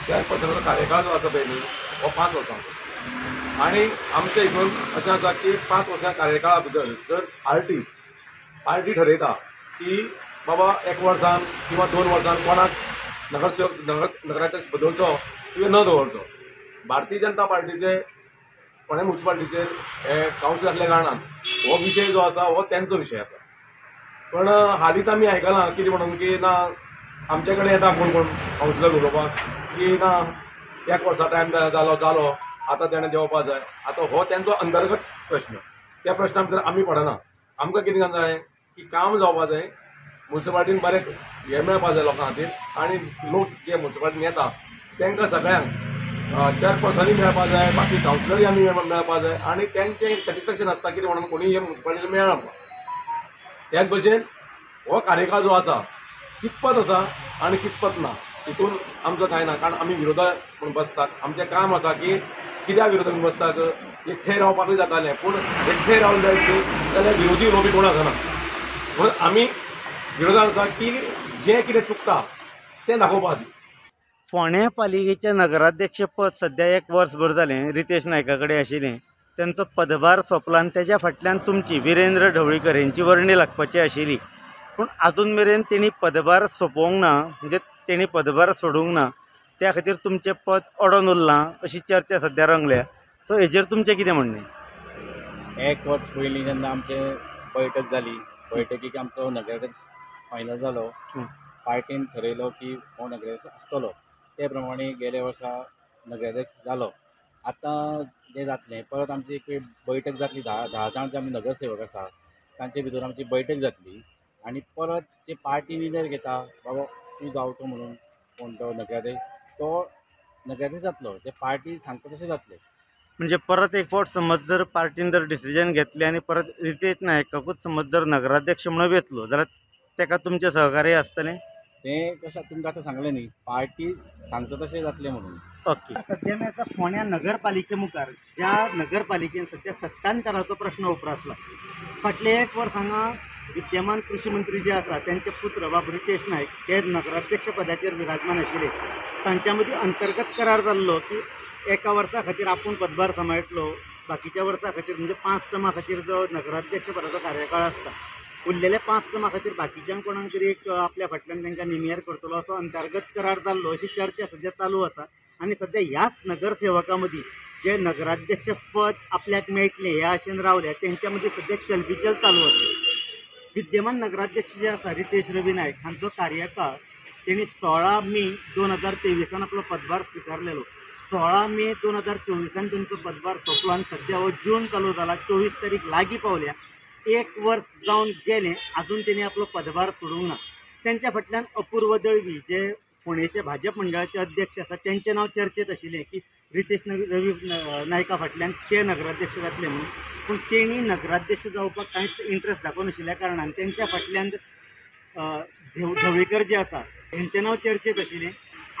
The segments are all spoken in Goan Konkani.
चेअरपर्सनाचो कार्यकाळ जो आसा पळय न्ही हो 5 वर्सांचो आनी आमच्या हितून अशें आसा की 5 वर्सां कार्यकाळा भितर जर पार्टी ठरयता की बाबा 1 वर्सान किंवा 2 वर्सान कोणाक नगरसेवक नगराध्यक्ष बदलचो किंवा न दवरचो. भारतीय जनता पार्टीचे फोंडें म्युनिसिपालिटीचेर हे कावन्सील आसल्या कारणान हो विशय जो आसा हो तेंचो विशय आसा. पण हालींच आमी आयकलां कितें म्हणून की ना आमचे कडेन येता कोण कोण कावन्सिलर उलोवपाक की ना 1 वर्सा टायम जालो जालो आतां तेणें देंवपा जाय. आतां हो तेंचो अंतर्गत प्रश्न, त्या प्रश्ना भितर आमी पडना. आमकां कितें जाय की काम जावपा जाय, म्युनिसिपालिटीन बरें हें मेळपा जाय लोकां खातीर आनी लोक जे म्युनिसिपालिटीन येता तांकां सगळ्यांक चेअरपर्सनूय मेळपा जाय, बाकी कावन्सिलरूय आमी मेळपा जाय आनी तेंचें एक सॅटिस्फॅक्शन आसता कितें म्हणून कोणूय हे म्युनिसिपालिटीन मेळना. त्याच भशेन हो कार्यकाळ जो आसा कितपत आसा आनी कितपत ना हितून आमचो कांय ना, कारण आमी विरोधात म्हूण बसतात. आमचें काम आसा की कित्याक विरोधात बसतात, एकठांय रावपाकूय जातालें पूण एकठांय रावले जायत जाल्यार विरोधी उलोवपी कोण आसना. म्हणून आमी विरोधात आसा की जें कितें चुकता तें दाखोवपा खातीर. फोंडें पालिकेचें नगराध्यक्ष पद सद्या 1 वर्सभर जालें रितेश नायका कडेन आशिल्लें. तेंचो पदभार सोंपला आनी तेज्या फाटल्यान तुमची विरेंद्र ढवळीकर हेंची वर्णी लागपाची आशिल्ली, पूण आजून मेरेन तेणी पदभार सोंपोवंक ना, म्हणजे तेणी पदभार सोडूंक ना, त्या खातीर तुमचें पद अडोन उरलां अशी चर्चा सद्या रंगल्या. सो हेजेर तुमचें कितें म्हणणें? 1 वर्स पयलीं जेन्ना आमचे बैठक जाली, बैठकीक आमचो नगराध्यक्ष फायनल जालो. पार्टीन थरयलो की हो नगराध्यक्ष आसतलो, ते प्रमाणे गेल्या वर्सा नगराध्यक्ष जालो. आतां जें जातलें परत आमची एक बैठक जातली, 10 जाण जे आमी नगरसेवक आसा तांचे भितर आमची बैठक जातली आनी परत जे पार्टी निर्णय घेता बाबा तूं जावचो म्हणून कोण तो नगराध्यक्ष, तो नगराध्यक्ष जातलो, जे पार्टी सांगता तशें जातलें. म्हणजे परत एक फावट समज जर पार्टीन जर डिसिजन घेतलें आनी परत रितेश नायकाकूच समज जर नगराध्यक्ष म्हणून वेतलो जाल्यार ताका तुमचें सहकार्य आसतलें? तें कशें तुमकां आतां सांगलें न्ही, पार्टी सांगता तशें जातलें म्हणून. ओके. सद्या आमी आसा फोंड्या नगरपालिके मुखार, ज्या नगरपालिकेन सद्या सत्तांतराचो प्रश्न उप्रासला. फाटलें 1 वर्स हांगा विद्यमान कृषी मंत्री जे आसा तेंचे पुत्र बाब रितेश नायक हे नगराध्यक्ष पदाचेर विराजमान आशिल्ले. तांच्या मदीं अंतर्गत करार जाल्लो की 1 वर्सा खातीर आपूण पदभार सांबाळटलो, बाकीच्या वर्सा खातीर म्हणजे 5 टर्मा खातीर जो नगराध्यक्ष पदाचो कार्यकाळ आसता उरलेल्या 5 टर्मा खातीर बाकीच्यांक कोणाक तरी एक आपल्या फाटल्यान तांकां निमियार करतलो असो अंतर्गत करार जाल्लो अशी चर्चा सद्या चालू आसा. आनी सद्या ह्याच नगरसेवकां मदीं जे नगराध्यक्ष पद आपल्याक मेळटलें ह्या आशेन रावल्या तेंच्या मदीं सद्या चलबिचल चालू आसा. विद्यमान नगराध्यक्ष जे आसा रितेश रवी नायक हांचो कार्यकाळ तेणी 16 मे 2023 आपलो पदभार स्विकारलेलो. 16 मे 2024 तेंचो पदभार सोंपलो आनी सद्या हो जून चालू जाला, 24 तारीख लागीं पावल्या, 1 वर्स जावन गेलें आजून तेणी आपलो पदभार सोडूंक ना. तेंच्या फाटल्यान अपूर्व दळवी जे फोंडेचे भाजप मंडळाचे अध्यक्ष आसा तेंचें नांव चर्चेत आशिल्लें की रितेश रवी नायका फाटल्यान ते नगराध्यक्ष जातले म्हणून, पूण तेणी नगराध्यक्ष जावपाक कांयच इंट्रस्ट दाखोवनाशिल्ल्या कारणान तेंच्या फाटल्यान ढवळीकर जे आसा हेंचें नांव चर्चेत आशिल्लें.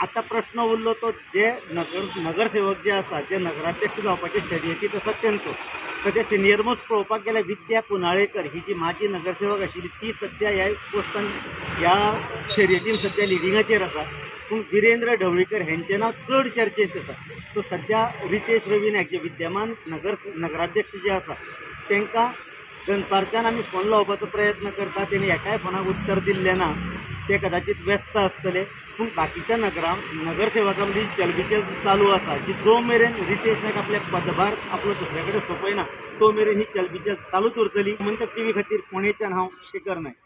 आतां प्रश्न उरलो तो जे नगरसेवक जे आसा जे नगराध्यक्ष जावपाचे शर्यतीत आसा तेंचो. सद्या सिनियर मोस्ट पळोवपाक गेल्यार विद्या पुनाळेकर ही जी माजी नगरसेवक आशिल्ली ती सद्या ह्या पोस्टान ह्या शर्यतीन सद्या लिडिंगाचेर आसा, पूण विरेंद्र ढवळीकर हेंचें नांव चड चर्चेंत आसा. सो सद्या रितेश रवी नायक जे विद्यमान नगराध्यक्ष जे आसा तांकां दनपारच्यान आमी फोन लावपाचो प्रयत्न करता, तेणी एकाय फोनाक उत्तर दिल्लें ना, ते कदाचित व्यस्त आसतले. पूण बाकीच्या नगरसेवकां मदीं चलबिचल चालू आसा की जो मेरेन रितेश नायक आपल्या पदभार आपलो दुसऱ्या कडेन सोंपयना तो मेरेन ही चलबिचल चालूच उरतली. गोमंतक टीव्ही खातीर फोंडेच्यान हांव शेखर नायक.